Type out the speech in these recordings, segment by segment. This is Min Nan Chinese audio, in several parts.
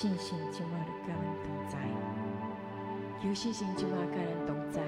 聖神這馬就佮阮同在，求聖神這馬佮咱同在。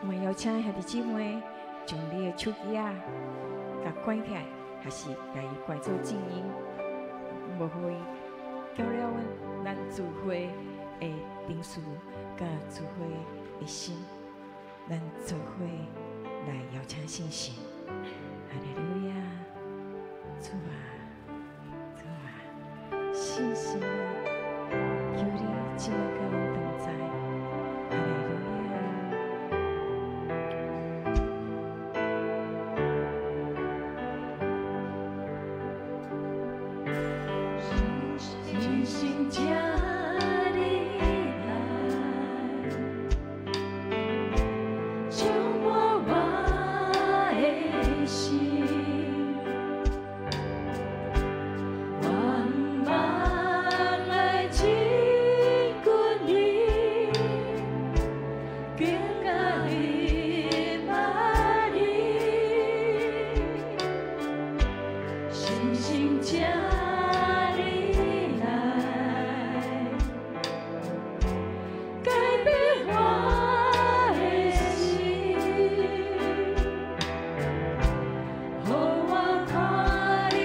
我邀請兄弟姊妹將你的手機仔共關起來，還是共伊關做靜音，無予伊攪擾阮咱聚會的程序佮聚會的心。咱做伙來邀請聖神，哈利路亞，主啊，主啊，聖神啊，求你這馬佮阮同在，哈利路亞。聖神，請你來，充滿我的心，我毋茫來親近你，更加明白你，聖神，請你來，改變我的心，予我看你，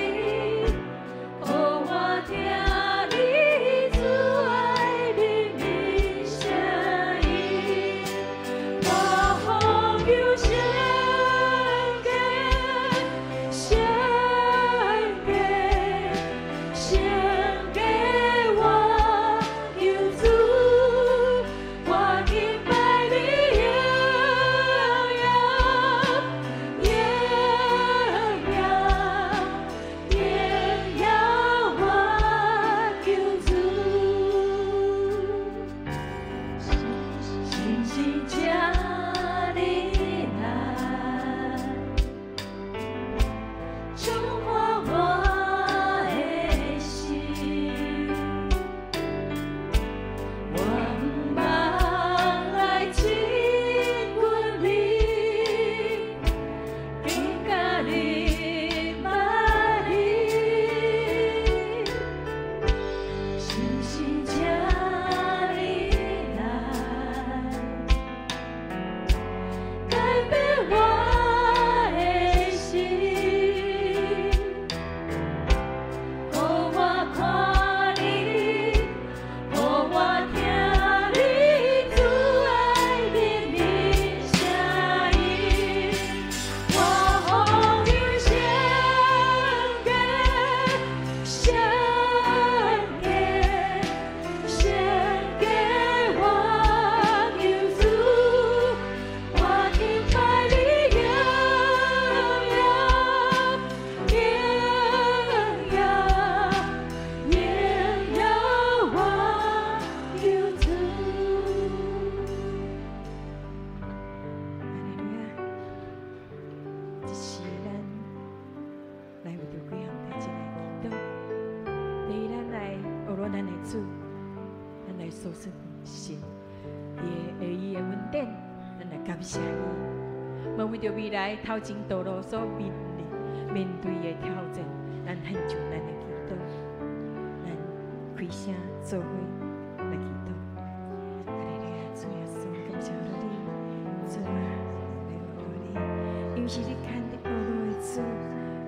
予我聽你慈愛的秘密聲音，我呼求聖潔，聖潔，聖潔，我求主，我敬拜你榮耀，榮耀，榮耀我救主。聖神，請你來，充滿我的心，我毋茫來親近你，更加明白你。聖神，請你來，改變我的心，予我看你，予我聽你慈愛的秘密聲音，我呼求聖潔，聖潔，聖潔，我求主，我敬拜你榮耀，榮耀，榮耀我救主。哈利路亞！這是咱來為著幾項代誌來祈禱。第一，咱來學羅咱的主，咱來訴說神佇個伊的恩典，咱來感謝伊。嘛為著未來頭前道路所面臨面對的挑戰，咱獻上咱的祈禱，咱開聲做伙來祈禱。哈利路亞，主耶穌，感謝你，主啊，來學羅你，因為是你牽的道路的主，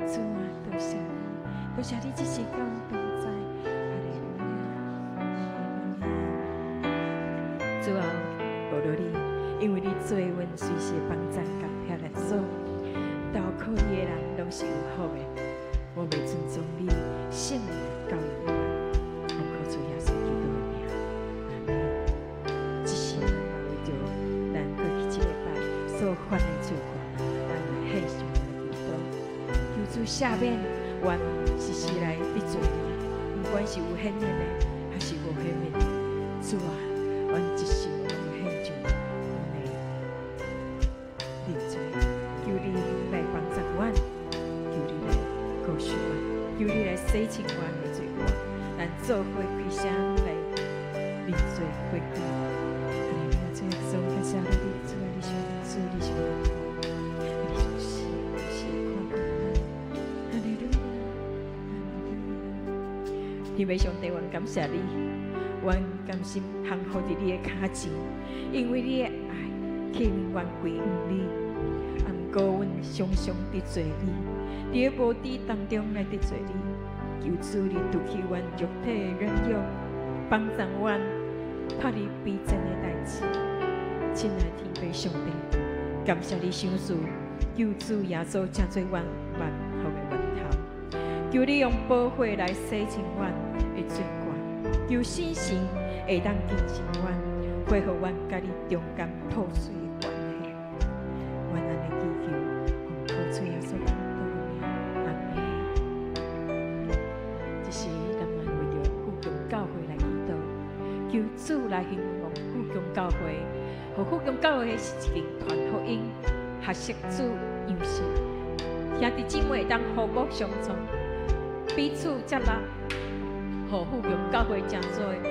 主啊，多謝你，多謝你這時佮阮同在，哈利路亞，哈利路亞。主啊，學羅你，因為你做阮隨時的幫贊佮避難所，投靠你的人攏是有福的。我欲尊崇你，聖名到永遠，奉靠主耶穌基督的名，阿們。這是咱嘛為著咱過去這禮拜所犯的罪過，咱來獻上咱的祈禱，求主赦免，阮時時來得罪你，不管是有顯明的，還是無顯明的，主啊，阮一生攏獻上阮的認罪，求你來幫助阮，求你來顧惜阮，求你來洗淨阮的罪過，咱做伙開聲來認罪悔改。哈利路亞，主耶穌，感謝你，主啊，你是阮主，你是阮王，你就是是看顧阮。哈利路亞，哈利路亞。天父上帝，阮感謝你，阮甘心降服佇你的跤前，因為你的愛吸引阮歸向你。啊，毋過阮常常得罪你，佇個無知當中來得罪你。求主你除去阮肉體的軟弱，幫助阮脫離卑賤的代誌。親愛天父上帝，感謝你賞賜救主耶穌，成做阮萬福的源頭。求你用寶血來洗淨阮的罪過，求聖神會當更新阮，恢復阮佮你中間破碎的關係。阮按呢祈求，奉靠主耶穌基督的名，阿們。這是咱們為著富強教會來祈禱，求主來興旺富強教會，予富強教會是一間傳福音、學習主樣式，兄弟姊妹會當和睦相處，彼此接納，予富強教會成做疼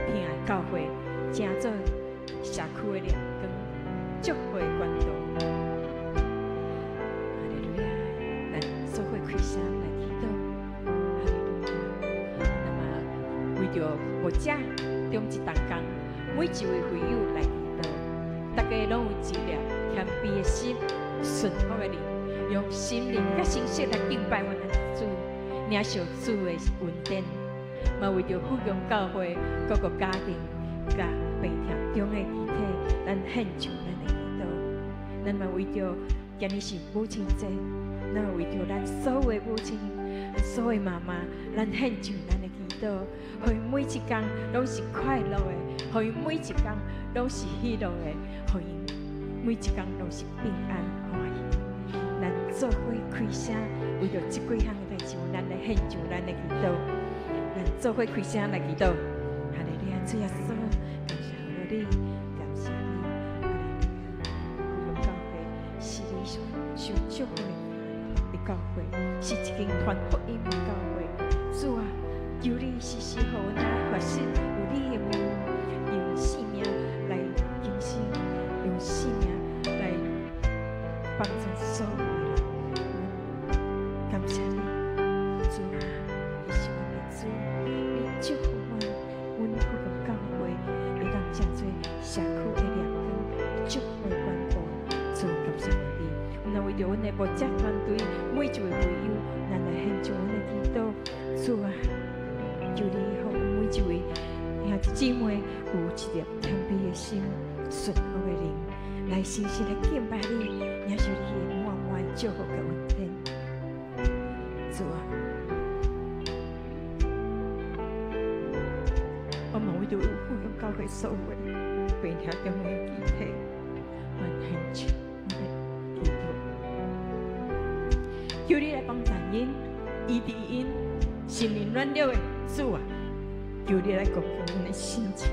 愛教會，成做社區的亮光，祝福的管道。哈利路亞！咱做伙開聲來祈禱。哈利路亞！那麼為著牧者中一同工，每一位會友來祈禱，大家攏有一粒謙卑的心、順服的靈，用心靈佮誠實來敬拜阮的主，領受主的恩典。嘛為著富強教會各個家庭佮病痛中的肢體，咱獻上咱的祈禱。咱嘛為著今日是母親節，咱為著咱所有的母親、所有的媽媽，咱獻上咱的祈禱，予𪜶每一工攏是快樂的，予𪜶每一工攏是喜樂的，予𪜶每一工攏是平安歡喜。咱做伙開聲，為著這幾項的代誌，咱來獻上咱的祈禱。咱做伙開聲來祈禱。哈利路亞，主耶穌，感謝你，感謝你，哈利路亞。富強教會是你所受祝福的教會，是一間傳福音的教會。主啊，求你時時予阮來發現有你的模樣，用生命來更新，用生命來幫助所有的人。感謝你，主啊，你是阮的主，你祝福阮，阮富強教會會當成做社區的亮光，祝福的管道。主，感謝你。阮若為著阮的牧者團隊，每一位會友，咱來獻上阮的祈禱。主啊，求你予每一位兄弟姊妹有一粒謙卑的心、順服的靈，來誠實來敬拜你，領受你的滿滿祝福佮恩典。主啊，我嘛為著富強教會所有的病痛中的肢體，阮獻上阮的祈禱，求你來幫助𪜶，醫治𪜶心靈軟弱的。主啊，求你來剛強𪜶的心志，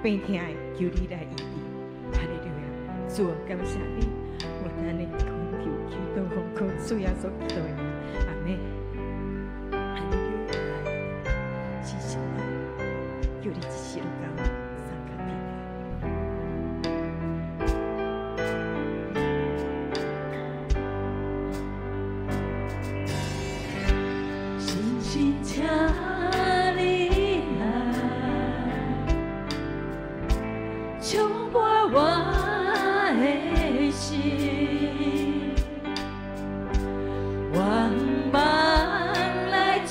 病痛的求你來醫治。哈利路亞，主啊，感謝你，我按呢懇求祈禱，奉靠主耶穌基督的名，阿們。哈利路亞，謝謝你，求你一世攏共阮相佮佇。聖神請你來，充滿我的心，願望來親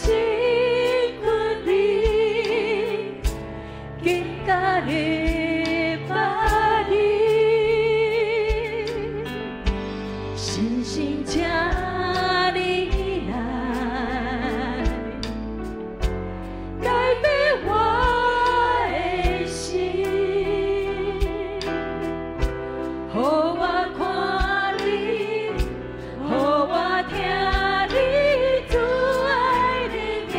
近你，更加禮拜你。聖神請你來，改變我的心，予我看你，予我聽你主愛靈的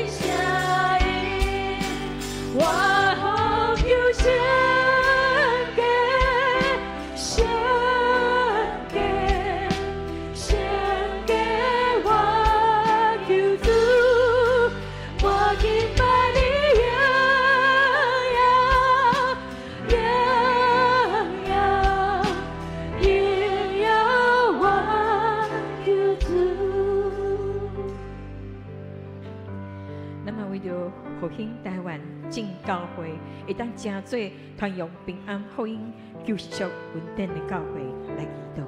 聲音，我呼求聖潔，聖潔，聖潔，我求主，我敬拜你榮耀，榮耀，榮耀我求主。咱嘛為著灣眾教會會當成做傳揚平安福音、救贖恩典的教會來祈禱，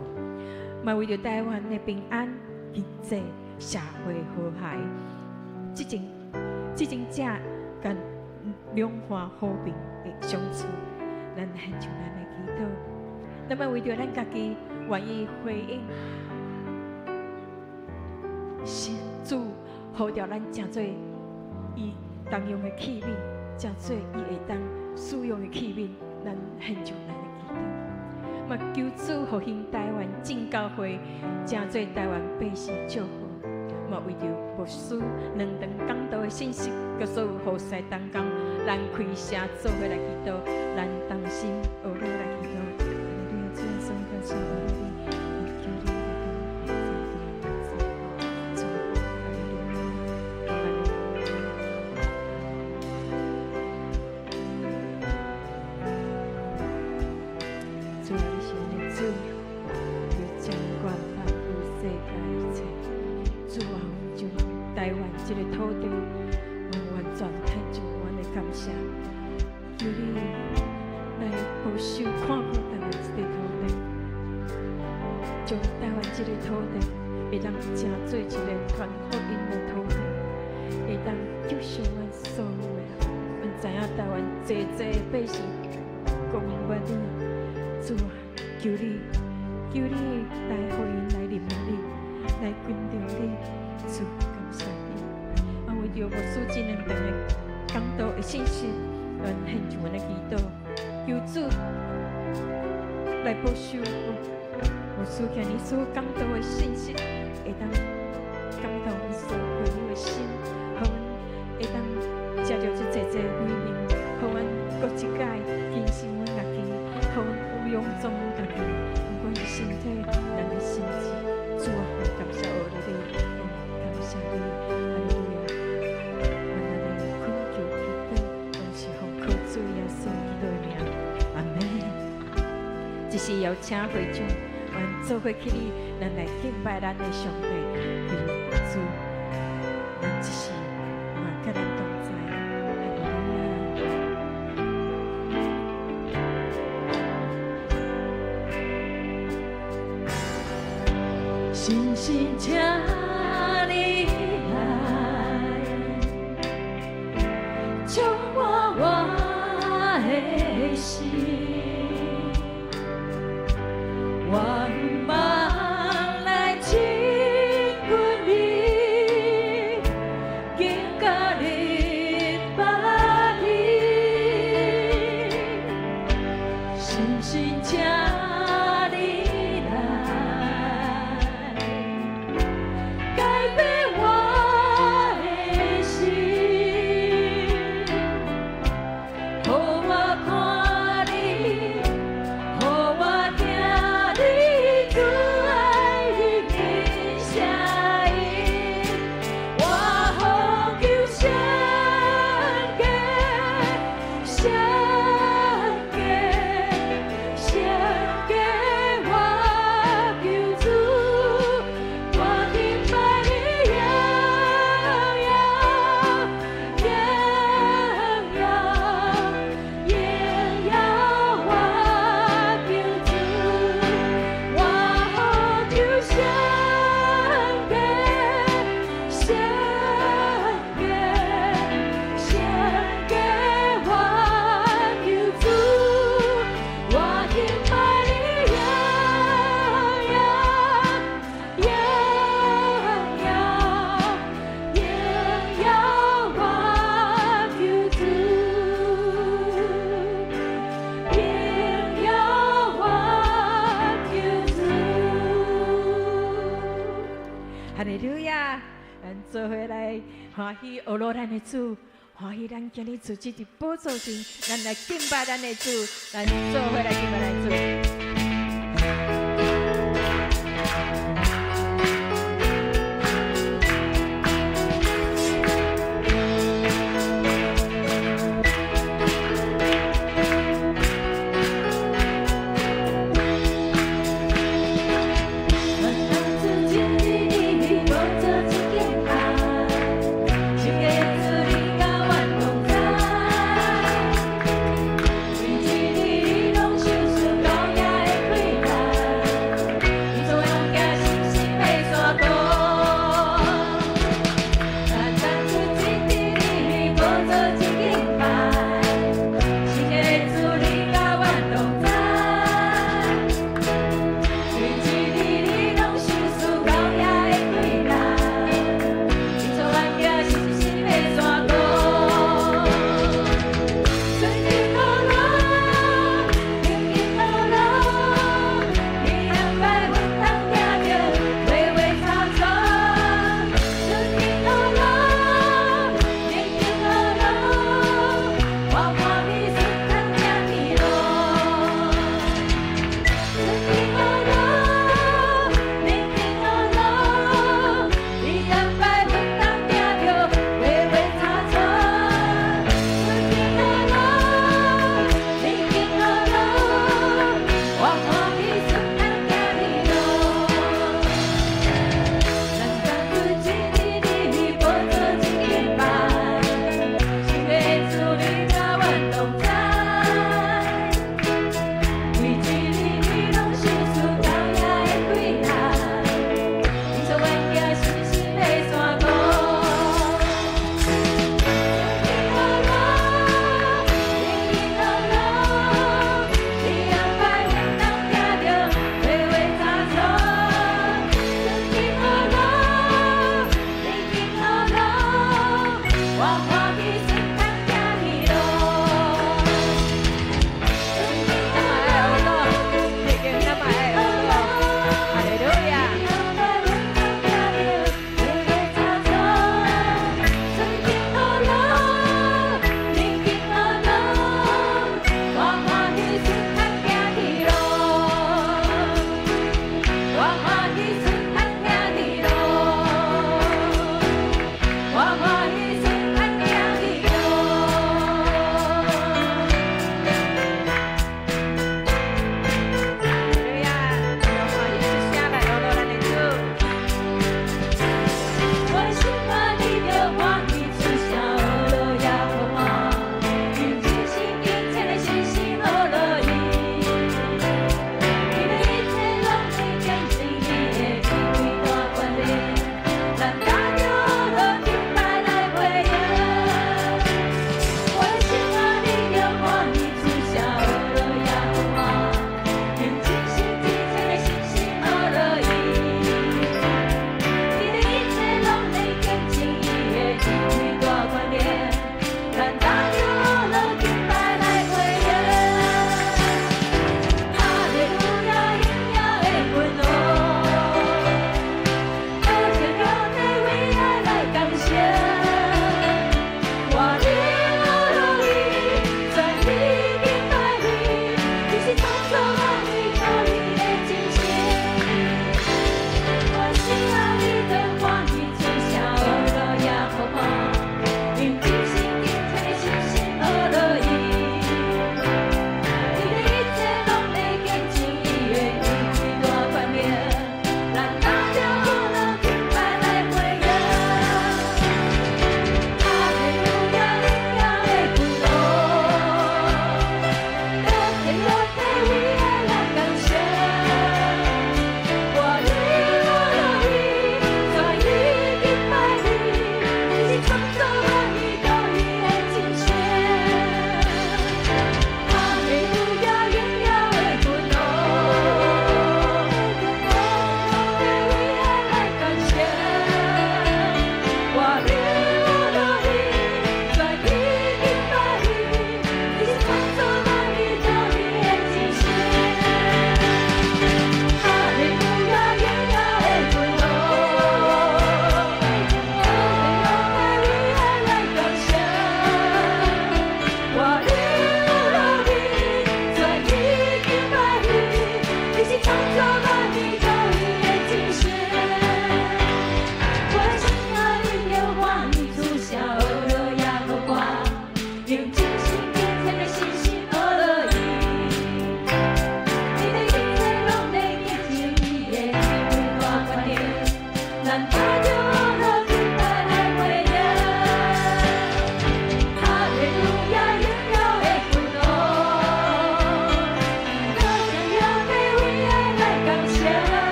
嘛為著臺灣的平安、經濟、社會和諧，執政者佮兩岸和平的相處，咱獻上咱的祈禱。那麼為著咱家己願意回應，是主呼召咱成做伊當用的器皿，成做伊會當使用的器皿，咱獻上咱的祈禱。嘛求主復興臺灣眾教會，成做臺灣百姓祝福。嘛為著牧師兩堂講道的信息，佮所有服侍同工，咱開聲做伙來祈禱，咱同心合意來祈禱。哈利路亞，主耶穌，感謝你，求你來主，哈利路亞，哈利路亞。主啊，你是阮的主，你掌管萬有世界一切。主啊，阮將臺灣這个土地，完完全獻上阮的感謝。求你來保守看顧臺灣這个土地，將臺灣這个土地會當成做一个傳福音的土地，會當救贖阮所有的人。阮知影臺灣濟濟的百姓講毋捌你，主啊，求你，求你來予𪜶來認識你，來跟著你，主感謝你。啊，為著牧師這兩堂的講道的信息，阮獻上阮的祈禱，求主來保守牧師今日所講道的信息，會當感動阮所有會友的心，予阮會當藉著這濟濟偉人，予阮閣一擺更新阮家己，予阮有勇壯阮家己，不管是身體、人的心智，主啊，感謝你，感謝你，哈利路亞。阮按呢懇求祈禱，攏是奉靠主耶穌基督的名，阿門。這時邀請會眾，阮做伙起立，咱來敬拜咱的上帝，求主，咱這時嘛佮咱同在，哈利路亞。深深請你來，充滿我的心，我渴望來親近你，更加明白你，深深請你來，改變我的心，予我看你，予我聽你主愛的聲音，我呼求聖潔，聖潔，聖潔，我求主，我敬拜你，榮耀，榮耀，榮耀，我求主，我呼求聖潔，聖潔，聖潔，我求主，我敬拜你，榮耀，榮耀，榮耀，我求主，榮耀我求主。哈利路亞！咱做伙來歡喜學羅咱的主，歡喜咱今日自己佇寶座前，咱來敬拜咱的主，咱做伙來敬拜咱的主。阮当初亲近你，宝座真敬爱，圣洁主你佮阮同在，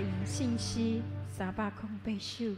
用信詩308首。